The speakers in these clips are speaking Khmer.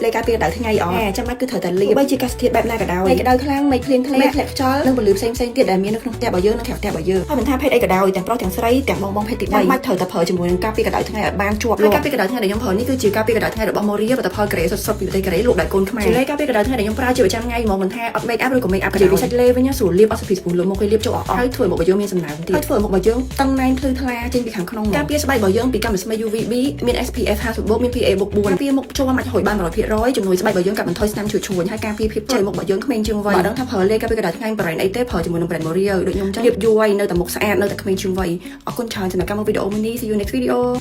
លេការពារកម្ដៅថ្ងៃអត់ចាំបាច់គឺត្រូវតែលាបបីជាអាកាសធាតុបែបណាក៏ដោយថ្ងៃក្ដៅខ្លាំងមេឃភ្លៀងធ្លាក់ធ្លាក់ខ្យល់និងពន្លឺផ្សេងៗទៀតដែលមាននៅក្នុងផ្ទះរបស់យើងនិងក្រៅផ្ទះរបស់យើងហើយមិនថាភេទអីក៏ដោយទាំងប្រុសទាំងស្រីទាំងបងបងភេទទី3ចាំបាច់ត្រូវតែប្រើជាមួយនឹងការពារកម្ដៅថ្ងៃឲ្យបានជាប់លាប់ហើយការពារកម្ដៅថ្ងៃដែលខ្ញុំប្រើនេះគឺជាការពារកម្ដៅថ្ងៃរបស់ Moria ផលិតផលកូរ៉េសុទ្ធៗពីប្រទេសកូរ៉េលក់ដោយកូនខ្មែរជាលេការពារកម្ដៅថ្ងៃដែលខ្ញុំប្រើជាប្រចាំថ្ងៃហ្មងមិនថាអត់ make up ឬក៏ make up ក៏ដោយពីសាច់លេវិញស្រួលលាបអត់ស្ពីស្ពូលើមុខគេលាបចូលអស់ហើយធ្វើឲ្យមុខរបស់យើងមានសំណើមទៀតហើយធ្វើឲ្យមុខរបស់យើងតឹងណែនភ្លឺថ្លាចេញពីខាងក្នុងការពារស្បែករបស់យើងពីកាំរស្មី UVB មាន SPF 50បូកមាន PA បូក4ការពារមុខចូលមកហួយបាន100%ជំនួយស្បែករបស់យើងកាត់បន្ថយស្នាមឈឺឈួញហើយការពារភាពជ័យមុខរបស់យើងក្មេងជាងវ័យបើដឹងថាប្រើលេការពារកម្ដៅថ្ងៃ brand អីទេប្រើជាមួយនឹង brand Moria ដូចខ្ញុំចឹងលាបយូរហើយនៅតែមុខស្អាតនៅតែក្មេងជាងវ័យអរគុណច្រើនសម្រាប់ការមើលវីដេអូមួយនេះ See you next video.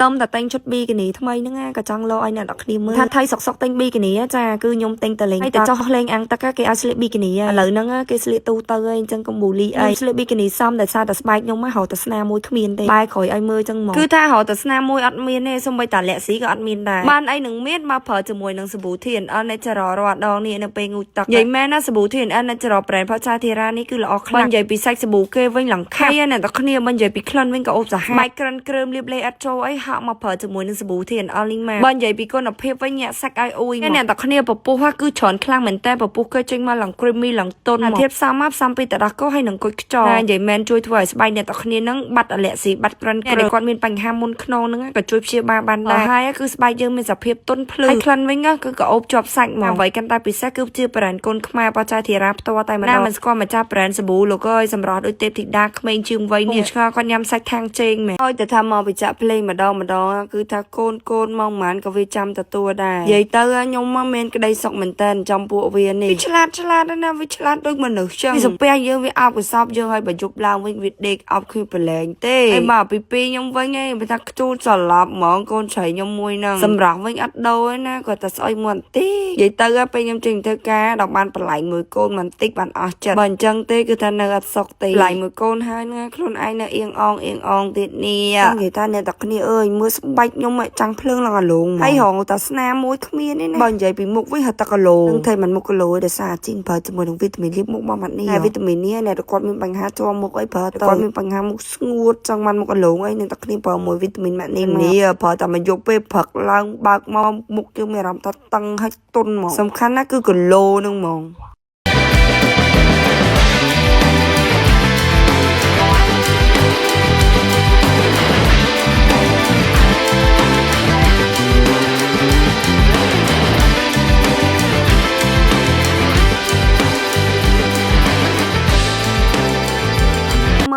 តំតែតែងឈុតប៊ីគីនីថ្មីហ្នឹងណាក៏ចង់លោឲ្យអ្នកនរគ្នាមើលថាថៃសុកសុកទិញប៊ីគីនីចាគឺខ្ញុំទិញទៅលេងហើយទៅចោះលេងអាំងទឹកគេឲ្យស្លៀកប៊ីគីនីឥឡូវហ្នឹងគេស្លៀកទូទៅហើយអញ្ចឹងកុំបូលីអីស្លៀកប៊ីគីនីសមតែសារតែស្បែកខ្ញុំហៅតែស្នាមួយគ្មានទេបែរក្រោយឲ្យមើលចឹងមកគឺថាហៅតែស្នាមួយអត់មានទេសូម្បីតែលាក់ស៊ីក៏អត់មានដែរបានអីនឹងមានមកប្រើជាមួយនឹងសាប៊ូ TNL Natural រាល់ដងនេះនៅពេលងូតទឹកនិយាយមែនណាសាប៊ូ TNL Natural brand ផាឆាធីរ៉ានេះគឺល្អខ្លាំងបើនិយាយពីសាច់សាប៊ូគេវិញឡើងខាប់អ្នកទាំងគ្នាបើនិយាយពីក្លិនវិញក៏អូបសាហាវបែកក្រិនគ្រើមលាបលេអត់ចូលអីហក់មកប្រើជាមួយនឹងសាប៊ូ TNL នេះមកបើនិយាយពីគុណភាពវិញញាក់សាច់ឲ្យអ៊ុយមកអ្នកទាំងគ្នាពពុះគឺច្រើនខ្លាំងមែនតើពពុះគេចេញមកឡើង creamy ឡើងទន់មកធៀបសមមកផ្សំពីទឹកដោះគោហើយនឹងគុជខ្យងនិយាយមែនជួយធ្វើឲ្យស្បែកអ្នកទាំងគ្នានឹងបាត់អាឡែស៊ីបាត់ក្រិនគ្រើមគាត់មានបញ្ហាមុនខ្នងហ្នឹងក៏ជួយព្យាបាលបានដែរហើយគឺស្បែកយើងមានសភាពទន់ភ្លឺហើយក្លិនវិញគឺក៏អូបជាប់សាច់មកអ្វីកាន់តែពិសេសគឺជា brand កូនខ្មែរបច្ចាធីរ៉ាផ្ទាល់តែម្ដងណាមិនស្គាល់ម្ចាស់ brand សាប៊ូលោកអើយសម្រស់ដូចទេពធីតាក្មេងជាងវ័យនេះឆ្ងល់គាត់ញ៉ាំសាច់ខាងជេងមែនហើយតែថាមកវិចាក់ភ្លេងម្ដងម្ដងគឺថាកូនកូនមកមិនក៏វាចាំទទួលដែរនិយាយទៅខ្ញុំមកមានក្តីសុខមែនតើចំពួកវានេះវាឆ្លាតឆ្លាតណាស់វាឆ្លាតដូចមនុស្សចឹងវាសំពះយើងវាអោបកសបយើងឲ្យបើយប់ឡើងវិញវាដេកអោបគ្មានប្រឡែងទេហើយមកពីពីខ្ញុំវិញឯងវាថាខ្ជូតសន្លប់ហ្មងកូនស្រីខ្ញុំមួយហ្នឹងសម្រាប់វិញអត់ដូរឯណាគាត់តែស្អុយមកបន្តិចនិយាយទៅពេលខ្ញុំចេញធ្វើការដល់បានបន្លែងមួយកូនបន្តិចបានអស់ចិត្តបើអញ្ចឹងទេគឺថានៅអត់សុខទេបន្លែងមួយកូនហើយណាខ្លួនឯងនៅអៀងអងអៀងអងទៀតនេះនិយាយថាអ្នកតាគ្នាអើយមើលស្បែកខ្ញុំចាំងភ្លើងឡើងអាលងហើយរងតែស្នាមមួយគ្មានទេណាបើនិយាយពីមុខវិញហត់តែគីឡូនឹងថៃមិនមុខគីឡូដោយសារជីងប្រើជាមួយនឹងវីតាមីនលាបមុខមកម៉ាត់នេះហើយវីតាមីននេះអ្នកគាត់មានបញ្ហាជាប់មុខអីប្រើទៅគាត់មានបញ្ហាមុខស្ងួតចង់បានមុខអាលងអីអ្នកតាគ្នាប្រើមួយវីតាមីនម៉ាត់នេះនេះប្រើតែមកយកពេលព្រឹកឡើងបើកមកមុខយើងមានអារម្មណ៍ថាតឹងហើយទន់ហ្មងសំខាន់ណាស់គឺគីឡូនឹងហ្មង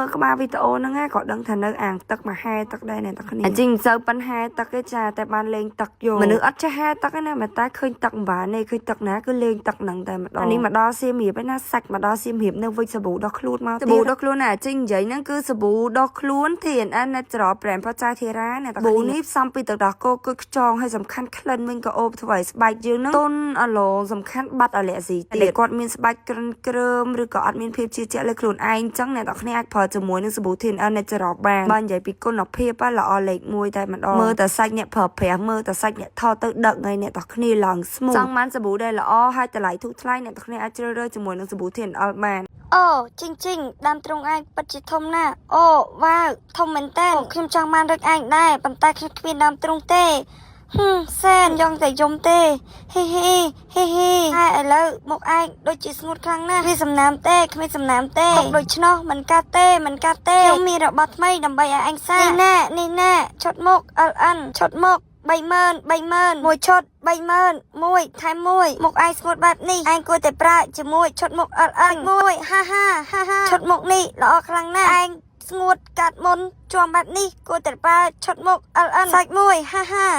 មើលក្បាលវីដេអូហ្នឹងក៏ដឹងថានៅអាងទឹកមកហែទឹកដែរអ្នកទាំងគ្នាអញ្ចឹងមិនសូវប៉ិនហែទឹកទេចាតែបានលេងទឹកយកមនុស្សអត់ចេះហែទឹកទេណាតែតែឃើញទឹកមិនបានទេឃើញទឹកណាគឺលេងទឹកហ្នឹងតែម្ដងអានេះមកដល់សៀមរាបឯណាសាច់មកដល់សៀមរាបនៅវិចសាប៊ូដោះខ្លួនមកសាប៊ូដោះខ្លួនណាអញ្ចឹងនិយាយហ្នឹងគឺសាប៊ូដោះខ្លួន TNN Natural Brand ផចាធីរ៉ាអ្នកទាំងគ្នាសាប៊ូនេះផ្សំពីទឹកដោះគោគឺខ្ចងហើយសំខាន់ក្លិនវិញក៏អូបធ្វើឲ្យស្បែកយើងហ្នឹងទន់អឡងសំខាន់បាត់អាឡែស៊ីទៀតគាត់មានស្បែកក្រិនគ្រើមឬក៏អត់មានភាពជឿជាក់លើខ្លួនឯងអញ្ចឹងអ្នកទាំងគ្នាអាចប្រើជាមួយនឹងសាប៊ូ TNN Natural បានបើនិយាយពីគុណភាពល្អលេខ1តែម្ដងមើលតែសាច់អ្នកប្រើប្រាស់មើលតែសាច់អ្នកថតទៅដឹកថ្ងៃអ្នកទាំងគ្នាឡើងស្មូតចង់បានសាប៊ូដែលល្អហើយតម្លៃធូរថ្លៃអ្នកទាំងគ្នាអាចជ្រើសរើសជាមួយនឹងសាប៊ូ TNL បាន អូជីងជីងដើមទ្រូងឯងពិតជាធំណាស់អូវ៉ាវធំមែនតើខ្ញុំចង់បានដូចឯងដែរប៉ុន្តែខ្ញុំគ្មានដើមទ្រូងទេហឹមសែនយ៉ងតែយំទេហ៊ីហ៊ីហ៊ីហ៊ីហើយឥឡូវមុខឯងដូចជាស្ងួតខ្លាំងណាស់វាសំណាមទេគ្មានសំណាមទេទុកដូច្នោះមិនកាត់ទេមិនកាត់ទេខ្ញុំមានរបស់ថ្មីដើម្បីឲ្យឯងសាកនេះណែនេះណែឈុតមុខ LN ឈុតមុខ30000 30000មួយឈុត30000មួយថែមមួយមុខឯងស្ងួតបែបនេះឯងគួរតែប្រើជាមួយឈុតមុខ LN មួយហាហាហាហាឈុតមុខនេះល្អខ្លាំងណាស់ឯងស្ងួតកាត់មុនជាំបែបនេះគួរតែប្រើឈុតមុខ LN សាច់មួយហាហា។